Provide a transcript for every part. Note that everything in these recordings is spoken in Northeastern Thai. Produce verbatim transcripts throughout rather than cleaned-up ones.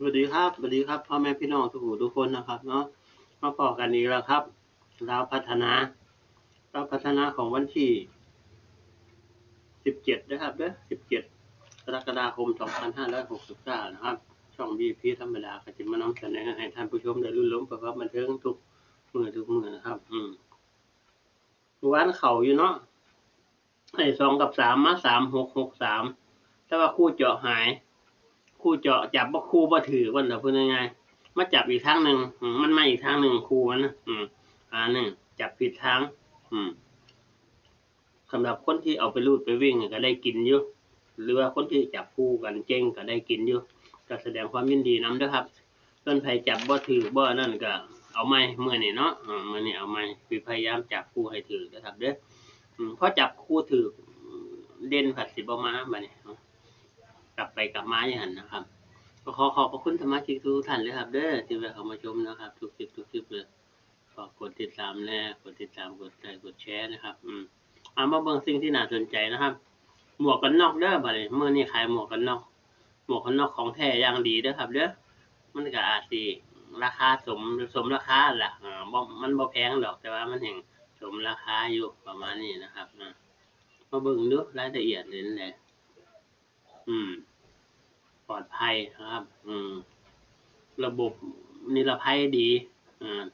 สวัสดีครับ สวัสดีครับ พ่อแม่พี่น้องทุกผู้ทุกคนนะครับเนาะ มาพ้อกันอีกแล้วครับ ลาวพัฒนา ลาวพัฒนาของวันที่ สิบเจ็ด นะครับเด้อ สิบเจ็ด กรกฎาคม สองพันห้าร้อยหกสิบเก้า นะครับ ช่อง วี พี ธรรมดา ก็จะมานำเสนอให้ท่านผู้ชมได้รื่นรมย์ไปกับบันเทิงทุกมื้อทุกมื้อนะครับ อืม เมื่อวานเข้าอยู่เนาะ ไอ้ สอง กับ สาม มา สาม หก หก สาม แต่ว่าคู่เจาะหาย คู่เจาะจับบ่คู่บ่ถืก ว่าซั่นเถาะ พูดง่ายๆ มาจับอีกทางหนึ่ง อืม มันมาอีกทางหนึ่ง คู่มันนะ อืม อ่า หนึ่ง จับผิดทาง อืม สำหรับคนที่เอาไปรูดไปวิ่งก็ได้กินอยู่ หรือว่าคนที่จับคู่กันเก่งก็ได้กินอยู่ ก็แสดงความยินดีนำเด้อครับ ส่วนไผจับบ่ถืกบ่นั่นก็เอาใหม่มื้อนี้เนาะ อ่า มื้อนี้เอาใหม่ สิพยายามจับคู่ให้ถืกนะครับเด้อ อืม พอจับคู่ถืก เด่นผัดสิบ่มาบัดนี้ กลับไปกลับมาอยู่หั่นนะครับ ก็ขอขอบพระคุณสมาชิกทุกท่านเลยครับเด้อ ที่แวะเข้ามาชมนะครับ ทุกคลิปทุกคลิปเลย ฝากกดติดตามแน่ กดติดตาม กดไลค์ กดแชร์นะครับ อืม เอามาเบิ่งสิ่งที่น่าสนใจนะครับ หมวกกันน็อกเด้อ บัดนี้ มื้อนี้ขายหมวกกันน็อก หมวกกันน็อกของแท้อย่างดีเด้อครับเด้อ มันก็อาจสิราคาสม สมราคาล่ะ อ่า บ่ มันบ่แพงดอก แต่ว่ามันแฮ่งสมราคาอยู่ ประมาณนี้นะครับ อ่า มาเบิ่งดูรายละเอียดเลยนั่นแหละ อืม ปลอดภัยนะครับ อืม ระบบนิรภัยดี อ่า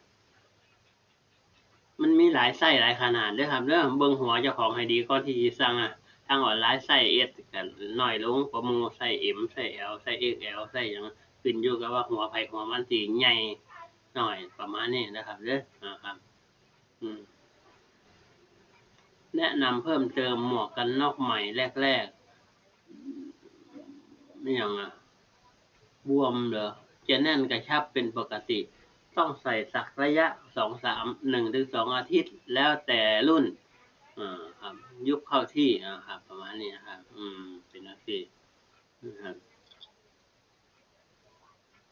มันมีหลายไซส์หลายขนาดเด้อครับเด้อ เบิ่งหัวเจ้าของให้ดีก่อนที่สิสั่งอะ ทางออนไลน์ไซส์ เอส ก็น้อยลงกว่าหมู่ ไซส์ เอ็ม ไซส์ แอล ไซส์ เอ็กซ์แอล ไซส์หยัง ขึ้นอยู่กับว่าหัวไผหัวมันสิใหญ่น้อยประมาณนี้นะครับเด้อ นะครับ อืม แนะนำเพิ่มเติม หมวกกันน็อกใหม่แรกๆ นี่หยังอะ บวมเหรอ จะแน่นกระชับเป็นปกติ ต้องใส่สักระยะสองสาม หนึ่งถึงสองอาทิตย์ แล้วแต่รุ่น อ่า ครับ ยุบเข้าที่ อ่า ครับ ประมาณนี้นะครับ อืม เป็นจั่งซี้นะครับ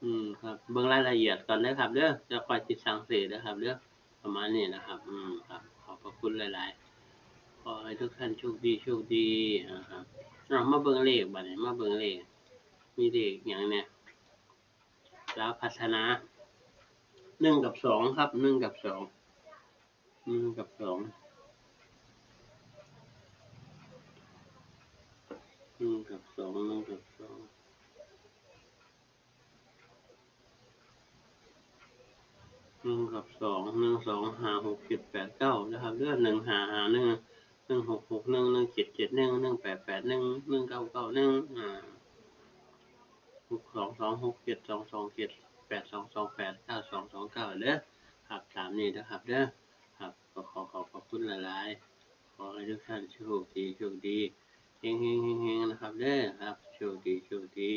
อืม ครับ เบิ่งรายละเอียดก่อนเด้อครับเด้อ จะค่อยติดสั่งซื้อเด้อครับเด้อ ประมาณนี้นะครับ อืม ครับ ขอบพระคุณหลายๆ ขอให้ทุกท่านโชคดี โชคดี อ่า ครับ เอา มาเบิ่งเลขบัดนี้ มาเบิ่งเลข มีเลขหยังแน่ ลาวพัฒนา หนึ่ง กับ สอง ครับ หนึ่ง กับ สอง หนึ่ง กับ สอง หนึ่ง กับ สอง หนึ่ง กับ สอง หนึ่ง กับ สอง หนึ่ง สอง ห้า หก เจ็ด แปด เก้า นะครับเด้อ หนึ่ง ห้า ห้า หนึ่ง หนึ่ง หก หก หนึ่ง หนึ่ง เจ็ด เจ็ด หนึ่ง หนึ่ง แปด แปด หนึ่ง หนึ่ง เก้า เก้า หนึ่ง อ่า หก สอง สอง หก เจ็ด สอง สอง เจ็ด แปด สอง สอง แปด เก้า สอง สอง เก้า เด้อ ครับ ตามนี้นะครับเด้อ ครับ ก็ขอขอบพระคุณหลายๆ ขอให้ทุกท่านโชคดี โชคดี เฮงๆๆๆ นะครับเด้อ ครับ โชคดี โชคดี